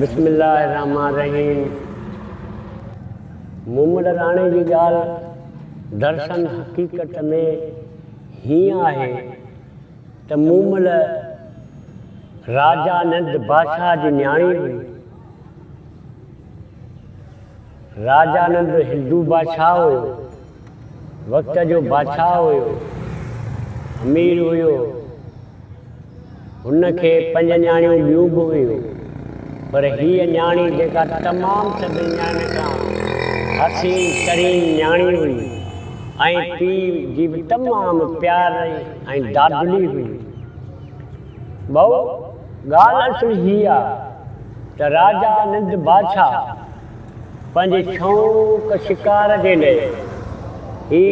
بسم الله الرحمٰن الرحيم مومل راڻي جي ڳالهه درسن حقيقت ۾ هيئن آهي ته مومل راجا نند بادشاهه جي نياڻي هئي. راجا نند هندو بادشاهه هيو. وقت جو بادشاهه هيو. امير هيو. هن کي پنج نياڻيون ٻيون به هيون، پر هيء نياڻي جيڪا تمام سڀني نياڻين کان حسين ترين نياڻي هئي ۽ پيء جي به تمام پياري ۽ دادلي هئي. ٻئو، ڳالهه اصل هيء آ ته راجا نند بادشاهه پنهنجي شوق شڪار جي لئه هي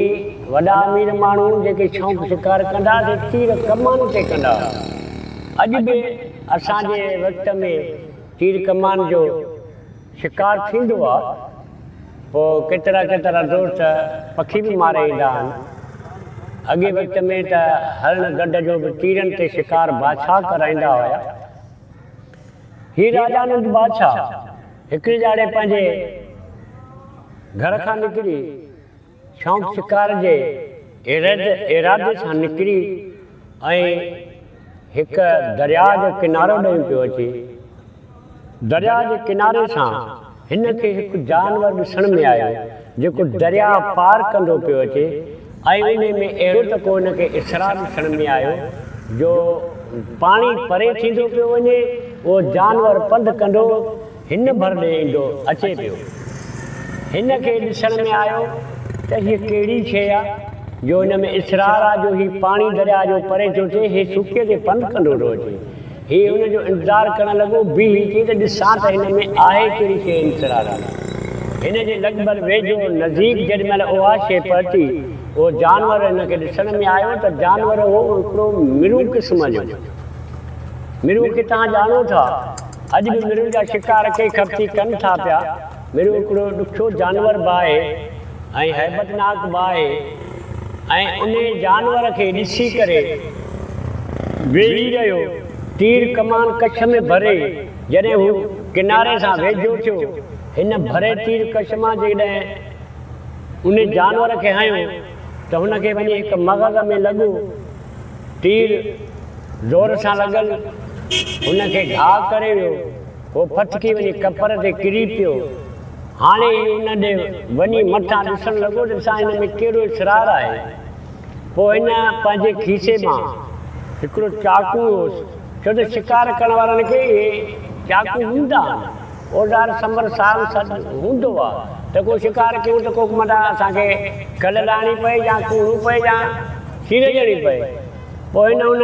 وڏا امير ماڻهو جيڪي شوق شڪار ڪندا سي تير ڪمان تي ڪندا. اڄ به اسان جي وقت ۾ تير ڪمان جو شڪار ٿيندو آ. پوء ڪيترا ڪيترا دوست پکي به ماري ايندا آهن. اڳي وقت ۾ ته هرڻ گڍ جو به تيرن تي شڪار بادشاهه ڪرائيندا هيا. هي راجا نند بادشاهه هڪڙي ڏهاڙي پنهنجي گهر کان نڪري شوق شڪار جي ارادي سان نڪري ۽ هڪ درياء جو ڪنارو ڏئي پيو اچي. درياء جي ڪناري سان هن کي هڪ جانور ڏسڻ ۾ آيو جيڪو درياء پار ڪندو پيو اچي ۽ انهي ۾ اهڙو ته ڪو هن کي اسرار ڏسڻ ۾ آيو جو پاڻي پري ٿيندو پيو وڃي اهو جانور پنڌ ڪندو هن ڀر ڏي ايندو اچي پيو. هن کي ڏسڻ ۾ آيو ته هيء ڪهڙي شيء آ جو هن ۾ اسرار آ جو هي پاڻي درياء جو پري ٿيو ٿئي هي سڪيء تي پنڌ ڪندو ٿو اچي. هي ان جو انتظار ڪرڻ لڳو، بيهي چي ته ڏسان ته هن ۾ آهي ڪهڙي شيء انسرار آ. هن جي لڳ ڀڳ ويجهو، نزديڪ، جيڏي مهل اها شيء پهتي، اهو جانور هن کي ڏسڻ ۾ آيو ته جانور هو هڪڙو مرون قسم جو. مرون کي توهان ڄاڻو ٿا. اڄ به مرون جا شڪار ڪي خفتي ڪن ٿا پيا. مرون هڪڙو ڏکيو جانور به آهي ۽ هيبتناڪ به آهي ۽ انهي جانور کي ڏسي ڪري ويهي رهيو. تير ڪمان ڪڇ ۾ ڀري جڏهن هو ڪناري سان ويجهو ٿيو، هن ڀري تير ڪڇ مان جيڪڏهن انهي جانور کي هنيو ته هن کي وڃي هڪ مغز ۾ لڳو. تير زور سان لڳل هن کي گهاء ڪري ويو. هو ڦٿڪي وڃي ڪپر تي ڪري پيو. هاڻي هي ان ڏي وڃي مٿان ڏسڻ لڳو ته ڏسان هن ۾ ڪهڙو اسرار آهي. پوء هن پنهنجي کيسي مان هڪڙو چاقو هوس، ڇو ته شڪار ڪرڻ وارن کي اهي چاقو هوندا آهن، اوزار سنبر ساڳ سڏ هوندو آهي ته ڪو شڪار ڪيون ته ڪو متان اسان کي کل لاهڻي پئي يا ڪوڙو پئي يا کير ڏيڻي پئي. پوء هن ان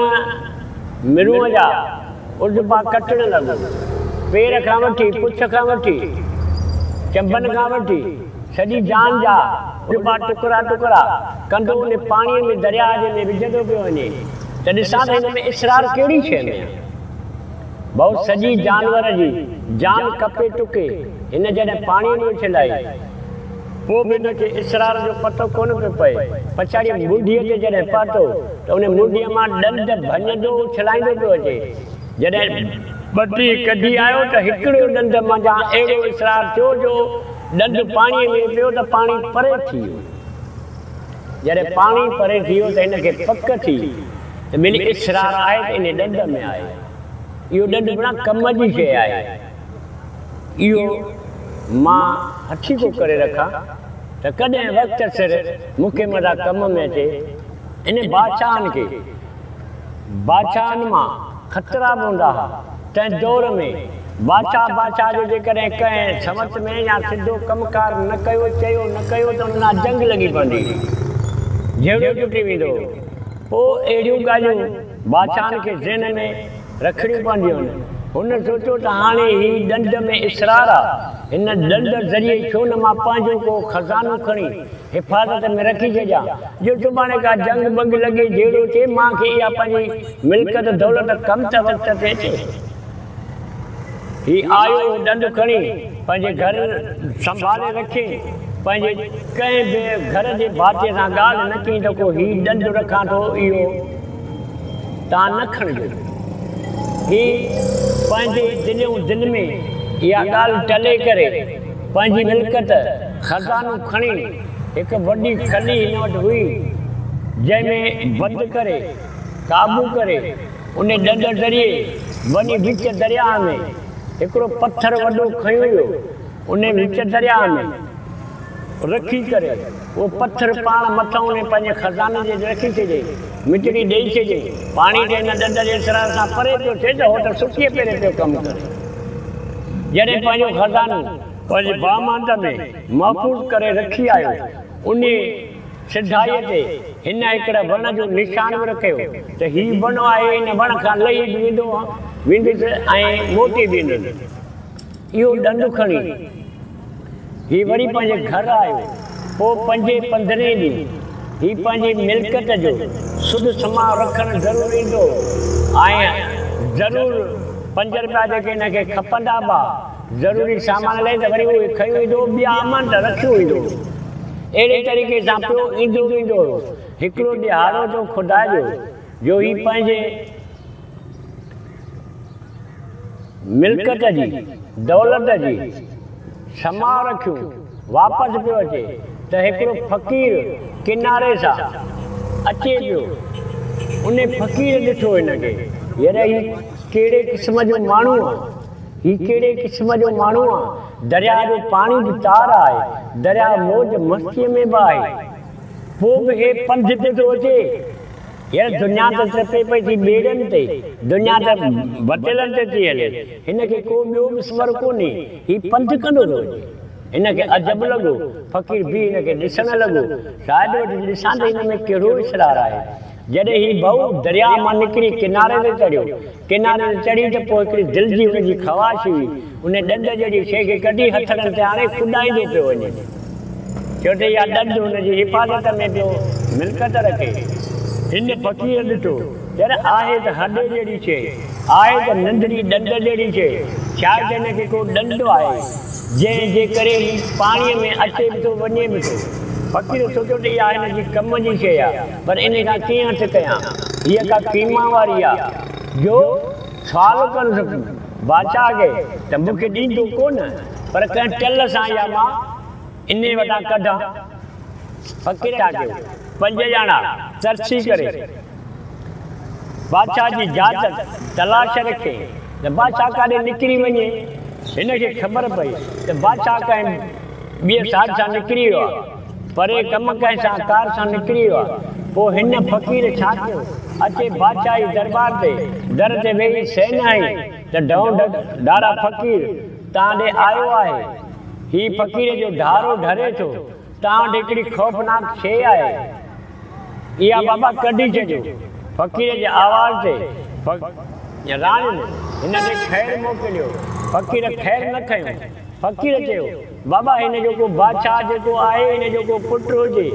مرونء جا عضبا ڪٽڻ لڳو. پير کان وٺي، پڇ کان وٺي، چنبن کان وٺي، سڄي جان جا عضبا ٽڪرا ٽڪرا ڪندو ان پاڻيء ۾ درياهه جي ۾ وجهندو پيو وڃي ته ڏسان ته هن ۾ اسرار ڪهڙي شيء ۾ آهي. ڀئو سڄي جانور جي جان ڪپي ٽڪي هن جڏهن پاڻيء ۾ اڇلائي. پوء به هن کي اسرار جو پتو ڪونه پيو پئي. پڇاڙيء منڍيء تي جڏهن پهتو ته ان منڍيء مان ڏند ڀڃندو اڇلائيندو پيو اچي. جڏهن ٻه ٽي ڪڍي آيو ته هڪڙو ڏند منجهان اهڙو اسرار ٿيو جو ڏند پاڻيء ۾ پيو ته پاڻي پري ٿي ويو. جڏهن پاڻي پري ٿي ويو ته هن کي پڪ ٿي ته ٻيلي اسرار آهي ته انهي ڏند ۾ آهي. اهو ڏند بنا ڪم جي شيء آهي. اهو مان هٿيڪو ڪري رکان ته ڪڏهن وقت سر مون کي مدا ڪم ۾ اچي. انهن بادشاهن کي بادشاهن مان خطرا به هوندا ها. تنهن دور ۾ بادشاهه بادشاهه جو جيڪڏهن ڪنهن سنوت ۾ يا سڌو ڪم ڪار نه ڪيو، چيو نه ڪيو ته ان سان جنگ لڳي پوندي هئي. جهيڙو جٽي ويندو هو. پوء اهڙيون ڳالهيون بادشاهن کي ذهن ۾ رکڻيون پونديون آهن. هن سوچيو ته هاڻي هي ڏنڊ ۾ اصرار آ، هن ڏنڊ ذريعي ڇو نه مان پنهنجو ڪو خزانو کڻي حفاظت ۾ رکي ڇڏيان، جو سڀاڻي ڪا جنگ ٻنگ لڳي جهيڙو ٿئي، مان کي اها پنهنجي ملڪيت دولت ڪم ته وقت تي اچي. هي آيو هو ڏنڊ کڻي پنهنجي گهر سنڀالي رکين، پنهنجي ڪنهن به گهر جي ڀاتيء سان ڳالهه نه ڪئين ته ڪو هي ڏنڊ رکان ٿو اهو تان نه کڻجو. هي پنهنجي دليون دل ۾ اها ڳالهه ٽلي ڪري پنهنجي ملڪيت، خزانو، کڻي هڪ وڏي کلي هن وٽ هئي، جنهن ۾ بند ڪري، قابو ڪري، ان ڏنڊ ذريعي وڃي وچ درياهه ۾ هڪڙو پٿر وڏو کنيو ويو، ان وچ درياهه ۾ رکي ڪري اهو پٿر پاڻ مٿان انهي پنهنجي خزاني جي رکي ڇڏيائين، مٽڙي ڏيئي ڇڏيائين. پاڻي ته هن ڏند جي اصرار سان پري پيو ٿئي ته هو ته سڪيء پيري پيو ڪم ڪري. جڏهن پنهنجو خزانو پنهنجي بامانت ۾ محفوظ ڪري رکي آيو، انهي سڌائيء تي هن هڪڙي وڻ جو نشان به رکيو ته هي وڻ آهي، ان وڻ کان لهي به ويندو ويندس ۽ موٽي به ايندس. اهو ڏند کڻي هي وري پنهنجي گهر آيو. پوء پنجين پندرهين ڏينهن هي پنهنجي ملڪيت جو سڌ سماء رکڻ ضرور ايندو هو ۽ ضرور پنج رپيا جيڪي هن کي کپندا به ها ضروري سامان لئي ته وري اهي کنيو ايندو هو ٻيا امانت رکيو ايندو هو. اهڙي طريقي سان پيو ايندو ويندو هو. هڪڙو ڏهاڙو ٿيو خدا جو جو هي پنهنجي. ملڪيت جي، دولت جي، سماء رکيون واپس پيو اچي ته هڪڙو فقير ڪناري سان اچي پيو. انهي فقير ڏٺو هن کي، ير هي ڪهڙي قسم جو ماڻهو آ، هي ڪهڙي قسم جو ماڻهو آ، درياء جو پاڻي به تار آهي، درياء موج مستيء ۾ به آهي، پوء به هي پنڌ تي ٿو اچي. يار دنيا ته ٽپي پئي ٿي ٻيڙين تي، دنيا ته بتيلن تي ٿي هلي، هن کي ڪو ٻيو به سفر ڪونهي، هي پنڌ ڪندو ٿو وڃي. هن کي عجب لڳو، فقير بيهي هن کي ڏسڻ لڳو، شايد وٺي ڏسان ته هن ۾ ڪهڙو اسرار آهي. جڏهن هي ڀئو درياهه مان نڪري ڪناري تي چڙهيو، ڪناري تي چڙهي ته پوء هڪڙي دل جي هن جي خواهش هئي، ان ڏند جهڙي شيء کي ڪڍي هٿڙن تي آڻي ڪڏائيندو پيو وڃي. ڇو ته اها ڏند هن جي حفاظت ۾ پيو ملڪيت رکي. هن فقير ڏٺو، يار آهي ته هڏي جهڙي شيء، آهي ته ننڍڙي ڏند جهڙي شيء، شايد هن کي ڪو ڏند آهي، جنهن جي ڪري هي پاڻيء ۾ اچي به ٿو وڃي به ٿو. فقير سوچيو ته اها هن جي ڪم جي شيء آهي، پر انهي کان ڪيئن هٿ ڪيان؟ هيء ڪا قيما واري آهي جو سوال ڪندس بادشاهه کي ته مون کي ڏيندو ڪونه، پر ڪنهن ٽل سان اها مان انهي وٽان ڪڍان. فقير ڇا ڪيو؟ پنج ڄڻا ترسي ڪري بادشاهه جي جاچ تلاش رکي ته بادشاهه ڪاڏي نڪري وڃي. هن کي خبر پئي ته بادشاهه ڪنهن ٻئي ساز سان نڪري ويو آهي. پري ڪم ڪنهن سان ڪار سان نڪري ويو آهي. پوء هن فقير ڇا ڪيو؟ اچي بادشاهي درٻار تي در تي ويهي سين هنئي ته ڍئون ڍارا فقير تان ڏي آيو آهي. هي فقير جو ڍارو ڍري ٿو. تان وٽ هڪڙي خوفناڪ شيء آهي. اها بابا ڪڍي ڇڏيو. فقير جي آواز تي راڻين هن ڏي خير موڪليو. فقير خير نه کنيو. فقير چيو، بابا هن جو ڪو بادشاهه جيڪو آهي، هن جو ڪو پٽ هجي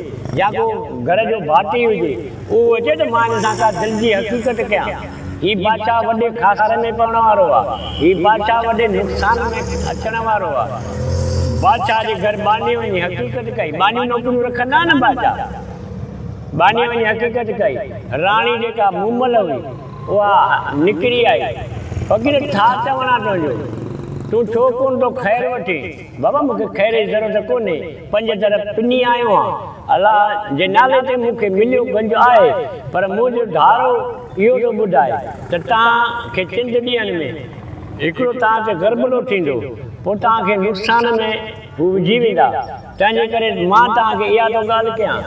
يا ڪو گهر جو ڀاتي هجي، اهو اچي ته مان هن سان ڪا دل جي حقيقت ڪيان. هي بادشاهه وڏي خساري ۾ پوڻ وارو آ. هي بادشاهه وڏي نقصان ۾ اچڻ وارو آ. بادشاهه جي گهر ٻانهي وڃي حقيقت ڪئي. ٻانهيون نوڪريون رکندا نه بادشاهه. ٻانهي وڃي حقيقت ڪئي. راڻي جيڪا مومل هئي، اها نڪري آئي. فقير ڇا چوڻ آ تنهنجو؟ تون ڇو ڪونه ٿو خير وٺين؟ بابا مون کي خير جي ضرورت ڪونهي. پنج در پني آيو آن. الله جي نالي تي مون کي مليو گنج آهي، پر منهنجو ڍارو اهو ٿو ٻڌائي ته توهان کي چند ڏينهن ۾ هڪڙو توهان تي غربلو ٿيندو، پوء توهان کي نقصان ۾ هو وجهي ويندا. تنهنجي ڪري مان توهان کي اها ٿو ڳالهه ڪيان،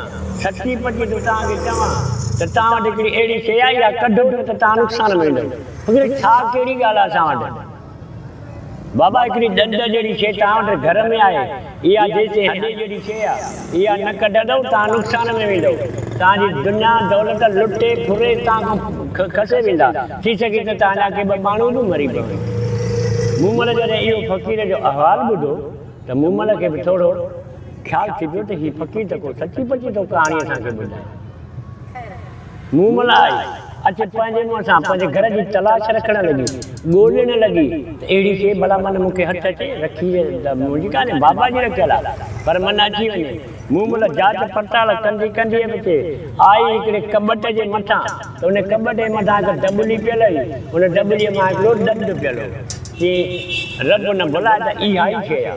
سچي پچي ٿو توهان کي چوان ته توهان وٽ هڪڙي اهڙي شيء آهي، اها ڪڍو نه ته توهان نقصان ۾ ويندؤ. فقير، ڇا ڪهڙي ڳالهه آهي اسان وٽ؟ بابا هڪڙي ڏند جهڙي شيء توهان وٽ گهر ۾ آهي، اها جيستائين هڏي جهڙي شيء آهي، اها نه ڪڍندؤ توهان نقصان ۾ ويندؤ. توهان جي دنيا دولت لٽي ڦري توهان کان کسي ويندا. ٿي سگهي ته توهان جا ڪي ٻه ماڻهو به مري پون. مومل جڏهن اهو فقير جو احوال ٻڌو ته مومل کي به ٿورو خيال ٿي پيو ته هي فقير ته ڪو سچي پچي ٿو ڪهاڻي اسان کي ٻڌائي. مومل آئي، اچي پنهنجي منهن سان پنهنجي گهر جي تلاش رکڻ لڳي، ڳولڻ لڳي ته اهڙي شيء ڀلا من مون کي هٿ اچي، رکي ته منهنجي ڪانهي، بابا جي رکيل آ، پر من اچي وڃي. مومل جاچ پڙتال ڪندي ڪندي اچي آئي هڪڙي ڪٻٽ جي مٿان ته ان ڪٻٽ جي مٿان هڪ دٻلي پيل هئي، ان دٻليء مان هڪڙو ڏند پيل هو. چي رب نه ڀلائي ته اها ئي شيء آ.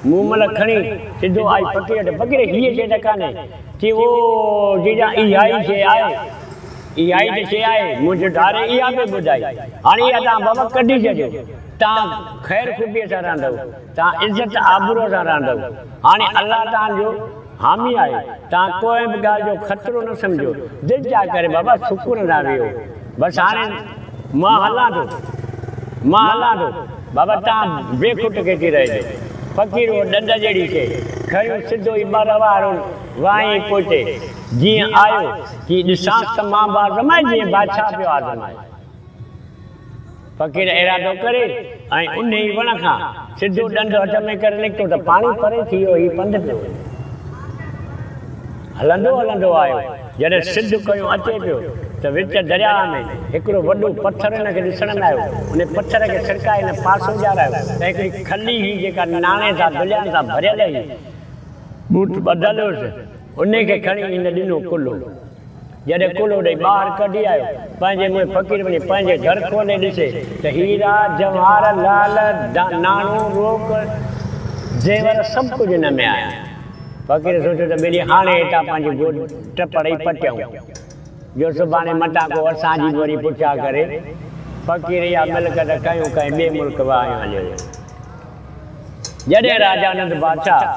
مومل کڻي سڌو آئي فقير وٽ، فقير هيء شيء ته ڪانهي. چي او جيجا اها ئي شيء آهي، اها ئي ته شيء آهي، منهنجو ڌاري اها پئي ٻڌائي. هاڻي اها توهان بابا ڪڍي ڇڏيو، توهان خير خوبيء سان رهندؤ، توهان عزت آبروء سان رهندؤ. هاڻي الله توهان جو حامي آهي، توهان ڪنهن به ڳالهه جو خطرو نه سمجهو، دلجاء ڪري بابا سڪون سان ويهو. بس هاڻي مان هلان ٿو، مان هلان ٿو، بابا توهان بي کٽ ڪيتي رهجو. فقير اهو ڏند جهڙي شيء کنيو سڌو ئي ٻر وارو واهي پوئتي جيئن آيو، چي ڏسانس ته مان به آزمائي جيئن بادشاهه پيو آزمائي. فقير ارادو ڪري ۽ انهي وڻ کان سڌو ڏنڊ هٿ ۾ ڪري نڪتو ته پاڻي پري ٿي ويو، هي پنڌ پيو وڃي. هلندو هلندو آيو، جڏهن سڌ ڪيون اچي پيو ته وچ درياهه ۾ هڪڙو وڏو پٿر هن کي ڏسڻ ۾ آيو. انهي پٿر کي سرڪائي هن پاسو ڏيارايو ته هڪڙي کلي هئي جيڪا ناڻي سان دليان سان ڀريل هئي. ٻوٽ ٻڌل هيس، انهي کي کڻي هن ڏنو ڪلهو. جڏهن ڪلهو ڏئي ٻاهر ڪڍي آيو، پنهنجي منهن فقير وڃي پنهنجي گهر کولي ڏسي ته هيرا، جواهر، لعل، ناڻو، روڪ، زيور سڀ ڪجهه ان ۾ آهن. فقير سوچيو ته ٻيلي هاڻي هتان پنهنجي گوڏ ٽپڙ ئي پٽيائون، جو سڀاڻي متان ڪو اسان جي به وري پڇا ڪري. فقير اها ملڪت کنيون ڪنهن ٻئي ملڪ وهايون هليو ويو. جڏهن راجا نند بادشاهه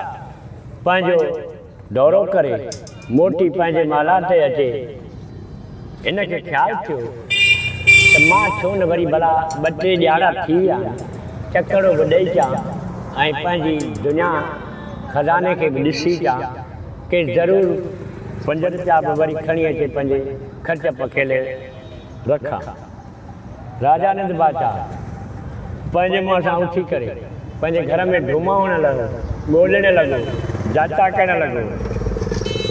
پنهنجو. دورو ڪري موٽي پنهنجي محلات تي اچي هن کي خيال ٿيو ته مان ڇو نه وري ڀلا ٻه ٽي ڏهاڙا ٿي ويا آهن چڪرو به ڏئي اچان ۽ پنهنجي دنيا خزاني کي به ڏسي اچان ڪي ضرور پنج رپيا به وري کڻي اچي پنهنجي خرچ پکيلي رکان. راجا نند بادشاهه پنهنجي منهن سان اٿي ڪري پنهنجي گهر ۾ ڍومائڻ لڳو، ڳولڻ لڳو، جاچا ڪرڻ لڳو.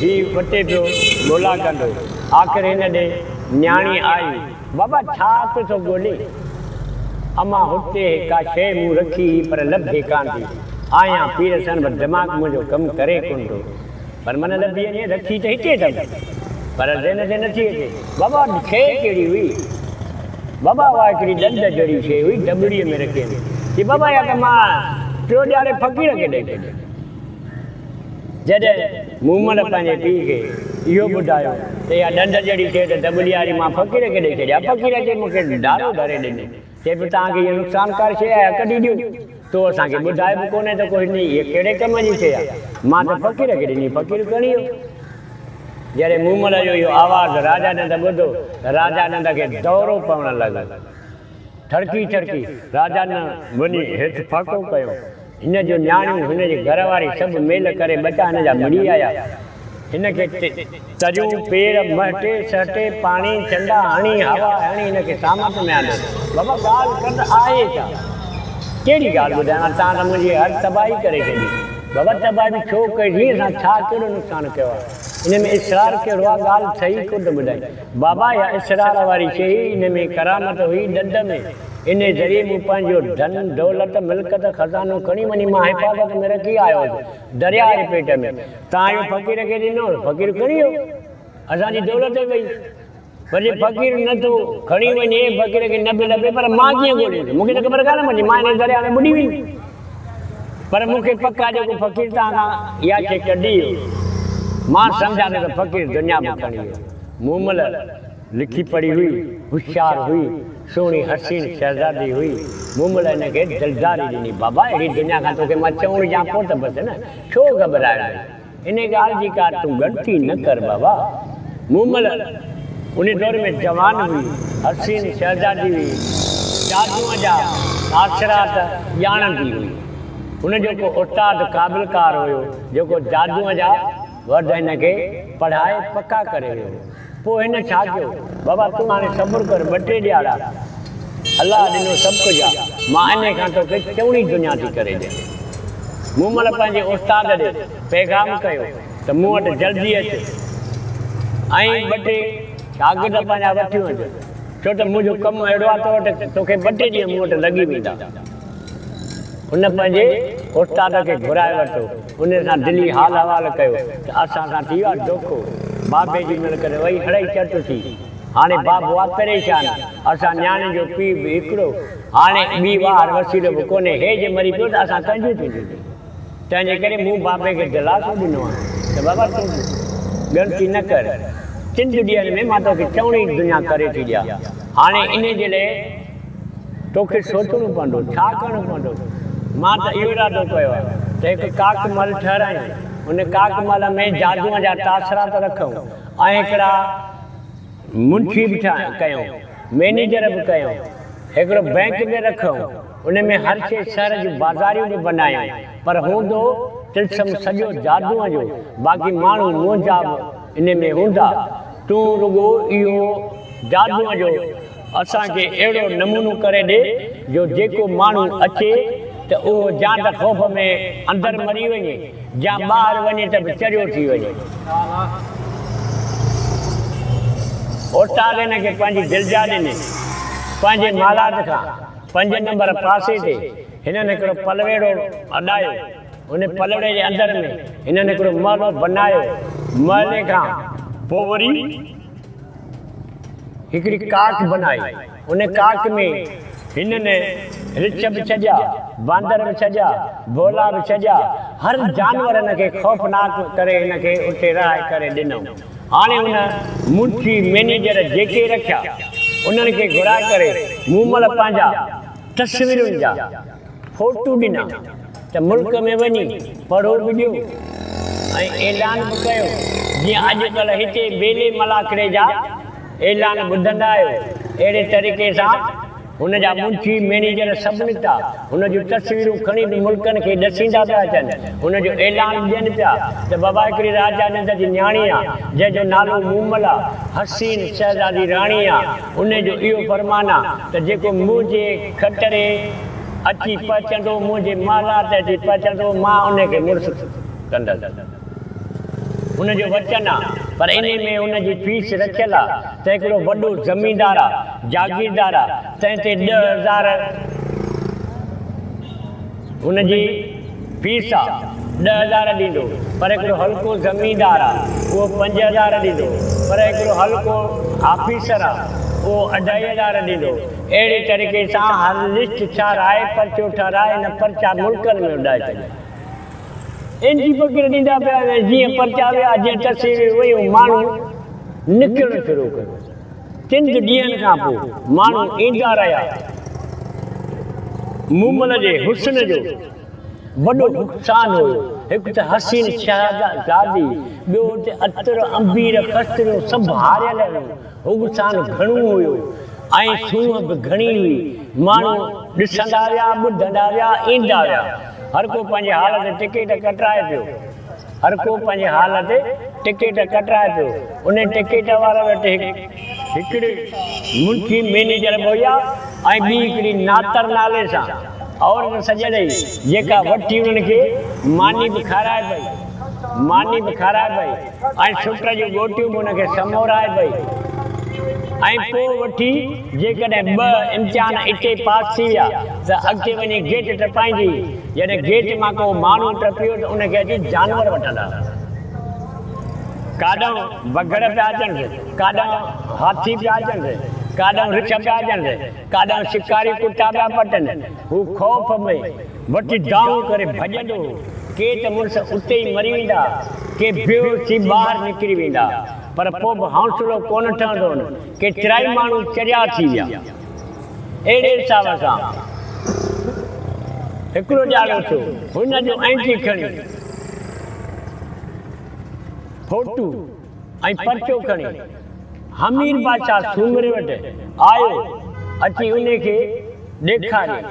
هي وتي پيو ڳولا ڪندو. آخر هن ڏي نياڻي آئي. بابا ڇا پيو ٿو ڳولين؟ امان هتي ڪا شيء مون رکي هئي پر لڀي ڪانه ٿي. آهيان پيرسن پر دماغ منهنجو ڪم ڪري ڪونه ٿو. پر من لڀي وڃي، رکي ته هتي اٿم پر ذهن تي نٿي اچي. بابا شيء ڪهڙي هئي؟ بابا اها هڪڙي ڏند جهڙي شيء هئي، دٻڙيء ۾ رکي هئم. چي بابا اها ته مان ٽيو ڏهاڙي فقير کي ڏئي ڇڏي. جڏهن مومل پنهنجي پيء کي اهو ٻڌايو ته اها ڏند جهڙي شيء ته دٻڙيء واري مان فقير کي ڏئي ڇڏي آهي. فقير اچي مون کي ڍارو ڍري ڏنو. چئي پيو توهان کي اها نقصانڪار شيء آهي، ڪڍي ڏيو. تو اسان کي ٻڌايو به ڪونهي ته ڪو هن هيء ڪهڙي ڪم جي شيء آهي. مان ته فقير کي ڏني، فقير کڻي ويو. جڏهن مومل جو اهو آواز راجا نند ٻڌو ته راجا نند کي دورو پوڻ لڳو. ٿڙڪي ٿڙڪي راجا نند وڃي هيٺ ڦاڪو ڪيو. هن جون نياڻيون، هن جي گهر واري سڀ ميل ڪري ٻچا هن جا مڙي آيا. هن کي تريون، پير، مهٽي، سهٽي، پاڻي، چنڊا هڻي، هوا هڻي هن کي سامت ۾ آندو. بابا ڳالهه ڪر ته آهي ڇا؟ ڪهڙي ڳالهه ٻڌايان، توهان ته منهنجي هر تباهي ڪري ڇڏي. بابا تباهي به ڇو ڪئي سين، اسان ڇا ڪهڙو نقصان ڪيو آهي؟ ان ۾ اسرار ڪهڙو آهي، ڳالهه صحيح ڪونه ٿو ٻڌائين. بابا اها اسرار واري شيء هئي، ان ۾ ڪرامت هئي ڏند ۾. انهيء ذريعي مون پنهنجو ڌن، دولت، ملڪت، خزانو کڻي وڃي مان حفاظت ۾ رکي آيو هوس درياهه جي پيٽ ۾. تان اهو فقير کي ڏنو، فقير کڻي ويو. اسان جي دولت وئي. پر جي فقير نه ٿو کڻي وڃي، فقير کي نه به لڀي، پر مان ڪيئن ڳوليس؟ مون کي ته خبر ڪانه پوندي، مان انهيء درياهه ۾ ٻڏي ويندس. پر مون کي پڪ آهي جيڪو فقير توهان کان اها شيء ڪڍي ويو، مان سمجهان ٿو ته فقير دنيا به کڻي ويو. مومل لکي پڙهي هئي، هوشيار هئي، سهڻي حسين شهزادي هئي. مومل هن کي دلداري ڏني، بابا اهڙي دنيا کان توکي مان چوڻ ڏيان پوء ته بس نه، ڇو گهٻرايو آهين؟ انهيء ڳالهه جي ڪا تون ڳڻتي نه ڪر بابا. مومل ان دور ۾ جوان هئي، حسين شهزادي هئي، جادوء جا تاثرات ڄاڻندي هئي. هن جو ڪو استاد قابل ڪار هيو، جيڪو جادوء جا ورد هن کي پڙهائي پڪا ڪري ويو هو. پوء هن ڇا ڪيو؟ بابا تون هاڻي صبر ڪر ٻه ٽي ڏيهاڙا، الله ڏنو سڀ ڪجهه آ، مان انهي کان توکي چوڻي دنيا ٿي ڪري ڏيان. مومل پنهنجي استاد ڏي پيغام ڪيو ته مون وٽ جلدي اچ ۽ ٻه ٽي شاگرد پنهنجا وٺيون اچ، ڇو ته منهنجو ڪم اهڙو آ تو وٽ توکي ٻه ٽي ڏينهن مون وٽ لڳي ويندا. هن پنهنجي استاد کي گهرائي ورتو. ان سان دلي حال احوال ڪيو ته اسان سان ٿي ويو آهي دوکو. بابي جي ملڪت وئي هڙئي چٽ ٿي. هاڻي بابو آ پريشان، اسان نياڻين جو پيء به هڪڙو، هاڻي ٻي واهر وسيلو به ڪونهي، هي جي مري پيو ته اسان ڪنهن جون ٿينديونسين. تنهن جي ڪري مون بابي کي دلاسو ڏنو آهي ته بابا تون ڳڻتي نه ڪر، چند ڏينهن ۾ مان توکي چئوڻي دنيا ڪري ٿي ڏيان. هاڻي انهي جي لئه توکي سوچڻو پوندو، ڇا ڪرڻو پوندو؟ مان ته اهو ارادو ڪيو آهي ته هڪ ڪاڪ محل ٺهرايون، ان ڪاڪ محل ۾ جادوء جا تاثرات رکون ۽ هڪڙا منشي به ڪيون، مئنيجر به ڪيون، هڪڙو بئنڪ به رکون، ان ۾ هر شيء شهر جون بازاريون به بنايون، پر هوندو طلسم سڄو جادوء جو، باقي ماڻهو منهنجا به ان ۾ هوندا. تون رڳو اهو جادوء جو اسان کي اهڙو نمونو ڪري ڏي جو جيڪو ماڻهو اچي ته اهو جان ته خوف ۾ اندر مري وڃي جا ٻاهر وڃي ته به چريو ٿي وڃي. اوستاد هن کي پنهنجي دلجاء ڏني. پنهنجي محلات کان پنج نمبر پاسي تي هنن هڪڙو پلويڙو اڏايو. ان پلوڙي جي اندر ۾ هنن هڪڙو محلو بنايو. محلي کان پوء وري هڪڙي ڪاڪ بنائي. ان ڪاڪ ۾ هنن رڇ به ڇڏيا، باندر به ڇڏيا، ڀولا به ڇڏيا، هر جانور هن کي خوفناڪ ڪري هن کي اتي رهائي ڪري ڏنائون. هاڻي هن منشي مئنيجر جيڪي رکيا، انهن کي گهرائي ڪري مومل پنهنجا تصويرن جا فوٽو ڏنا ته ملڪ ۾ وڃي پڙهو به ڏيو ۽ اعلان به ڪيو، جيئن اڄڪلهه هتي ٻيلي ملاکڙي جا اعلان ٻڌندا آهيو، اهڙي طريقي سان هن جا منشي، مئنيجر سڀ نڪتا، هن جون تصويرون کڻي به ملڪن کي ڏسيندا پيا اچن، هن جو اعلان به ڏين پيا ته بابا هڪڙي راجا نند جي نياڻي آ، جنهن جو نالو مومل آ، حسين شهزادي راڻي آ، انهي جو اهو فرمان آ ته جيڪو منهنجي کٽري اچي پهچندو، منهنجي محلات تي اچي پهچندو، مان انهي کي مڙس ڪندس. هن جو وچن آ، پر انهي ۾ هن جي فيس رکيل آ ته هڪڙو وڏو زميندار آ، جاگيردار آ، تنهن تي 10,000 هن جي فيس آ، 10,000 ڏيندو، پر هڪڙو هلڪو زميندار آ، اهو 5,000 ڏيندو، پر هڪڙو هلڪو آفيسر آ، اهو اڍائي هزار ڏيندو. اهڙي طريقي سان هر لسٽ ٺهرائي، پرچو ٺهرائي، هن پرچا ملڪن ۾ اڏائي ڇڏيا. انجي پڪڙ ڏيندا پيا وڃن، جيئن پرچا ويا، جيئن تصويرون ويون، ماڻهو نڪرڻ شروع ڪيو. چند ڏينهن کان پوء ماڻهو ايندا رهيا. مومل جي حسن جو وڏو نقصان هيو. هڪ ته حسين شهزادي، ٻيو اتي عطر، عنبير، خستريون سڀ هاريل هيون. نقصان گهڻو هيو ۽ سونهن به گهڻي هئي. ماڻهو ڏسندا ويا، ٻڌندا ويا، ايندا ويا. هر ڪو پنهنجي حال تي ٽڪيٽ ڪٽرائي پيو. هر ڪو پنهنجي حال تي ٽڪيٽ ڪٽرائي پيو. انهي ٽڪيٽ واري وٽ هڪڙي منشي مئنيجر به هيا ۽ ٻي هڪڙي ناتر نالي سان عورت سڄيل هئي، جيڪا وٺي انهن کي ماني به کارائي پئي، ماني به کارائي پئي ۽ سٽ جون ڳوٽيون به ان کي سمورائي پئي ۽ پوء وٺي جيڪڏهن ٻه امتحان اتي پاس ٿي ويا ته اڳتي وڃي گيٽ ٽپائيندي هئي. جڏهن گيٽ مان ڪو ماڻهو ٽپيو ته ان کي اچي جانور وٺندا. ڪاڏانهن بگهڙ پيا اچنس، ڪاڏانهن هاٿي پيا اچنس، ڪاڏانهن رڇ پيا اچنس، ڪاڏانهن شڪاري ڪتا پيا پٽن. هو خوف ۾ وٺي دانهون ڪري ڀڄندو هو. ڪي ته مڙس اتي ئي مري ويندا، ڪي بيهوش ٿي ٻاهر نڪري ويندا، پر پوء به حوصلو ڪونه ٺهندو هن. ڪيترائي ماڻهو چريا ٿي ويا. اهڙي حساب سان هڪڙو ڄاڙو ٿيو. هن جو ائنٽي کڻي فوٽو ۽ پرچو کڻي حمير بادشاهه سومري وٽ آيو. اچي انهي کي ڏيکاريائين.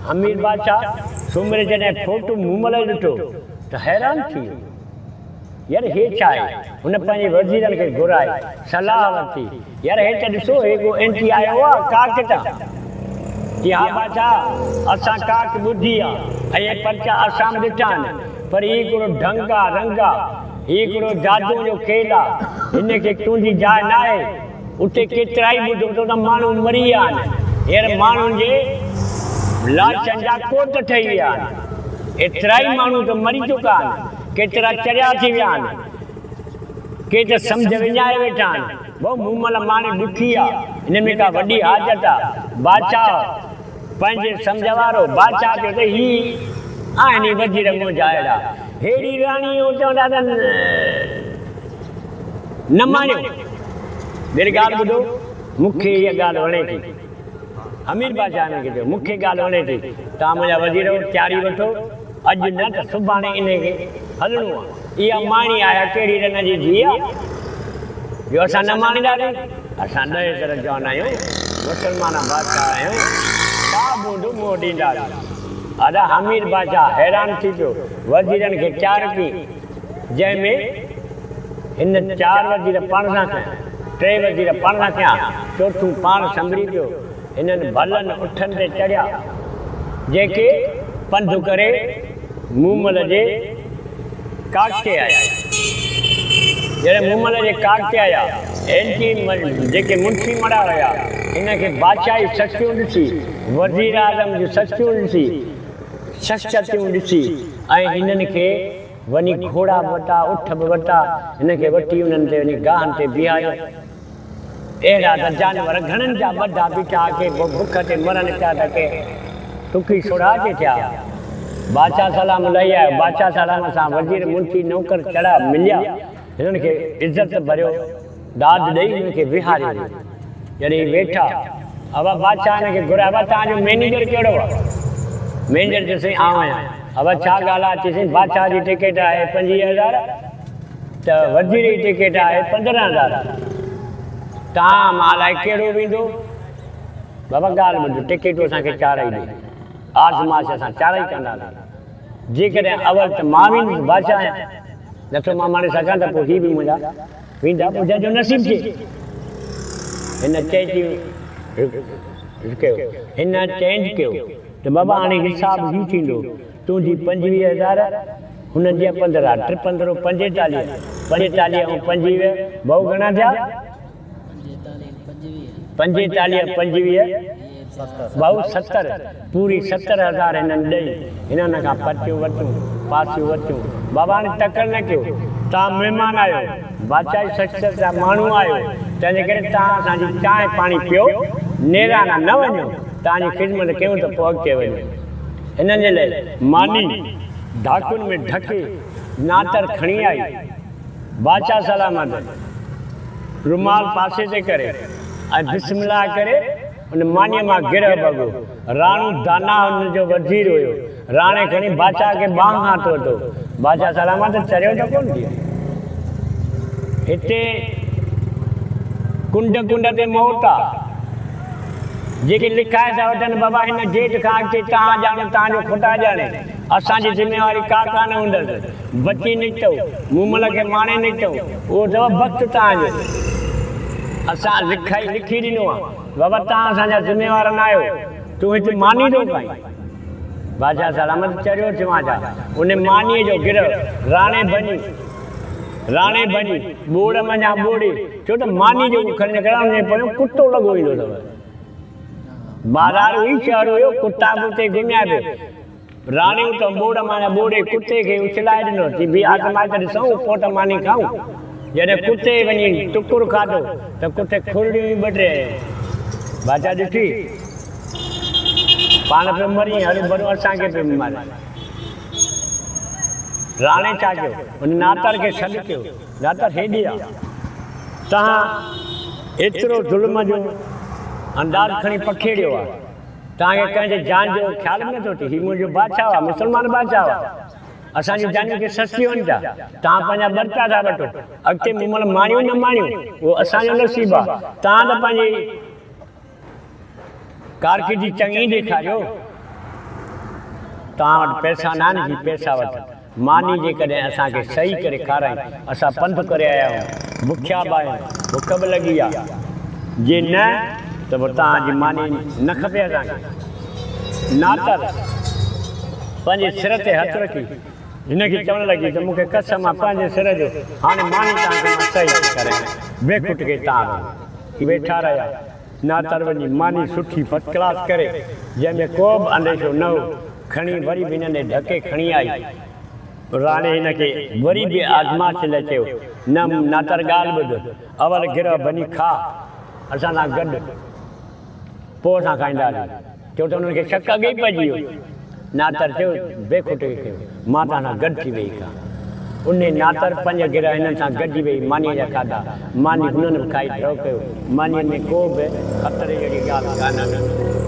حمير بادشاهه سومري جڏهن فوٽو مومل جو ڏٺو ته حيران ٿي ويو. يار هي ڇا آهي؟ هن پنهنجي وزيرن کي گهرائي صلاح ورتي. يار هي ته ڏسو هي ڪو اينٽي آيو آ ڪاڪ تان. چي ها بادشاهه اسان ڪاڪ ٻڌي آ ۽ هي پرچا اسان به ڏٺا آهن پر هي هڪڙو ڍنگ آ رنگ آ هي هڪڙو جادوء جو کيل آ هن کي تنهنجي جاء ناهي. اتي ڪيترائي ٻڌو ٿو ته ماڻهو مري ويا آهن. هينئر ماڻهن جي لاشن جا ڪوٽ ٺهي ويا آهن. ايترائي ماڻهو ته مري چڪا آهن. ڪيترا چريا ٿي ويا آهن. ڪي ته سمجهه وڃائي ويٺا آهن. ڀائو مومل ماڻي ڏکي آ، ان ۾ ڪا وڏي حاجت آ. بادشاهه پنهنجي سمجهه وارو بادشاهه چيو ته هي آهن ئي وزير منهنجا اهڙا. ههڙي راڻي هو چوندا ته نه ماڻيو. ميري ڳالهه ٻڌو، مون کي هيء ڳالهه وڻي ٿي. امير بادشاهه هنن کي چيو، مون کي ڳالهه وڻي ٿي. توهان منهنجا وزير هو، تياري وٺو. اڄ نه ته سڀاڻي انهيء کي هلڻو آ. اها ماڻي آيا ڪهڙي رن جي ڌيء آ، جو اسان نه ماڻينداسين؟ اسان ڏهه سر جوان آهيون، مسلمان بادشاهه آهيون، ڇا بوندو منهن ڏينداسين؟ ادا حمير بادشاهه حيران ٿي پيو. وزيرن کي چار ڪي، جنهن ۾ هن چار وزير پاڻ سان کنيا، ٽي وزير پاڻ سان کنيا، چوٿون پاڻ سنڀري پيو. هنن ڀلن اٺن تي چڙهيا، جيڪي پنڌ ڪري مومل جي ڪاڪ تي آيا. جڏهن مومل جي ڪاڪ تي آيا، ايلچي جيڪي منشي مڙا هيا، هن کي بادشاهي شخصيون ڏسي، وزيراعظم جون شخصيون ڏسي، شخصيتون ڏسي ۽ هنن کي وڃي گهوڙا به وتا، اٺ به وتا، هن کي وٺي انهن تي وڃي گاهن تي بيهاريو. اهڙا ته جانور گهڻن جا ٻڌا بيٺا، ڪي بک تي مرن پيا ته ڪي سڪي سڙها اچي ٿيا. بادشاهه سلام لهي آيو. بادشاهه سلام سان وزير، منشي، نوڪر چڙا مليا. هنن کي عزت ڀريو داد ڏئي هنن کي ويهاريو ويو. جڏهن هي ويٺا، ابا بادشاهه هن کي گهرايو، ابا توهان جو مئنيجر ڪهڙو آهي؟ مئنيجر چيو سائين آئون آهيان. ابا ڇا ڳالهه آهي؟ چيسين بادشاهه جي ٽڪيٽ آهي 25,000. ته وزير جي ٽڪيٽ آهي 15,000 تان مان الائي ڪهڙو ويندو. بابا ڳالهه ٻڌ ٽڪيٽون اسان کي چارئي ڏي. آزمائش اسان چارئي ڪنداسين. جيڪڏهن اول ته مان ويندس بادشاهه آهيان. نٿو مان ماڻي سگهان ته پوء هي به منهنجا ويندا پوء جنهن جو نصيب ٿئي. هن چئي ڪيو. هن چئنج ڪيو ته بابا هاڻي حساب هي ٿيندو. تنهنجي 25,000، هنن جا 15، ٽي پندرهون 45، 45 ۽ 25 ڀئو گهڻا ٿيا؟ 45 25 ڀئو 70، پوري 70,000 هنن ڏئي، هنن کان پرچيون ورتيون، پاسيون ورتيون. بابا هاڻي تڪڙ نه ڪيو، توهان مهمان آهيو، بادشاهي شخصيت جا ماڻهو آهيو، تنهنجي ڪري توهان اسان جي چانهه پاڻي پيو، نيرانا نه وڃو، توهان جي خدمت ڪيون ته پوء اڳتي وڃو. هنن جي لاء ماني ڍاڪن ۾ ڍڪي ناتر کڻي آئي. بادشاهه سلامت رومال پاسي تي ڪري ۽ بسم الله ڪري ان مانيء مان گرهه ڀڳو. راڻو داناء هن جو وزير هيو. راڻي کڻي بادشاهه کي ٻانهن کان هٿ ورتو. بادشاهه سلامت چريو ته ڪونه ٿئي. هتي ڪنڊ ڪنڊ تي موت آ. جيڪي لکائي ٿا وٺن بابا هن گيٽ کان اڳتي توهان ڄاڻو توهان جو خدا ڄاڻي اسان جي ذميواري ڪا ڪانه هوندس بچي نڪتؤ مومل کي ماڻي نڪتؤ اهو اٿو بخت توهان جو اسان لکائي لکي ڏنو آ بابا توهان اسان جا ذميوار نه آهيو تون هت ماني ٿو کائين بادشاهه سلامت چريو ٿيو آهين ڇا ان مانيء جو گرهه راڻي ڀڃي راڻي ڀڃي ٻوڙ منجهان ٻوڙي ڇو ته ماني جيڪو کڻي نڪران ان جي پويان ڪتو لڳو ايندو اٿو. بازار هئي شهر هيو ڪتا به اتي گهميا پئي. راڻي اتان ٻوڙ مان ٻوڙي ڪتي کي اڇلائي ڏنو چي بي آزمائي ته ڏسون پوء ته ماني کائون. جڏهن ڪتي وڃي ٽڪر کاڌو ته ڪتي کرڙيون ئي ٻه ٽي هنيون. بادشاهه ڏٺي پاڻ پيو مرين هروڀرو اسان کي پيو ماري. راڻي ڇا ڪيو ان ناتر کي سڏ ڪيو. داتا هيڏي آ. توهان ايترو ظلم جو انداز کڻي پکيڙيو آ. توهان کي ڪنهن جي جان جو خيال به نٿو اچي. هي منهنجو بادشاهه آ، مسلمان بادشاهه آ. اسان جون جانيون ڪي سستيون آهن ڇا؟ توهان پنهنجا ٻه رپيا ٿا وٺو. اڳتي مون مهل ماڻيون نه ماڻيون، اهو اسان جو نصيب آ. توهان ته پنهنجي ڪارڪردگي چڱي ڏيکاريو. توهان وٽ پئسا ناهن، هي پئسا وٺ. ماني جيڪڏهن اسان کي صحيح ڪري کارائين، اسان پنڌ ڪري آيا آهيون، بکيا به آهيون، بک به لڳي آ، جي نه ته پوء توهان جي ماني نه کپي اسان کي. ناتر پنهنجي سر تي هٿ رکي هن کي چوڻ لڳي ته مون کي قسم آ پنهنجي سر جو، هاڻي ماني توهان کي مان صحيح ٿي کارايان، بي کٽڪي توهان وڃو. ويٺا رهيا. ناتر وڃي ماني سٺي فرسٽ ڪلاس ڪري، جنهن ۾ ڪو به انديشو نه هو، کڻي وري به هنن ڏي ڍڪي کڻي آئي. راڻي هن کي وري به آزمائش لاء چيو، نه ناتر ڳالهه ٻڌ، اول گرهه ڀڃي کاء اسان سان گڏ، پوء اسان کائينداسين. ڇو ته انهن کي شڪ اڳي ئي پئجي ويو. ناتر چيو، بي کٽ کي ڪيو، مان توهان سان گڏ ٿي ويهي کان. انهي ناتر پنج گرهه هنن سان گڏجي ويهي مانيء جا کاڌا. ماني هنن به کائي ڍؤ ڪيو. مانيء ۾ ڪو به خطري جهڙي ڳالهه ڪانه هئي.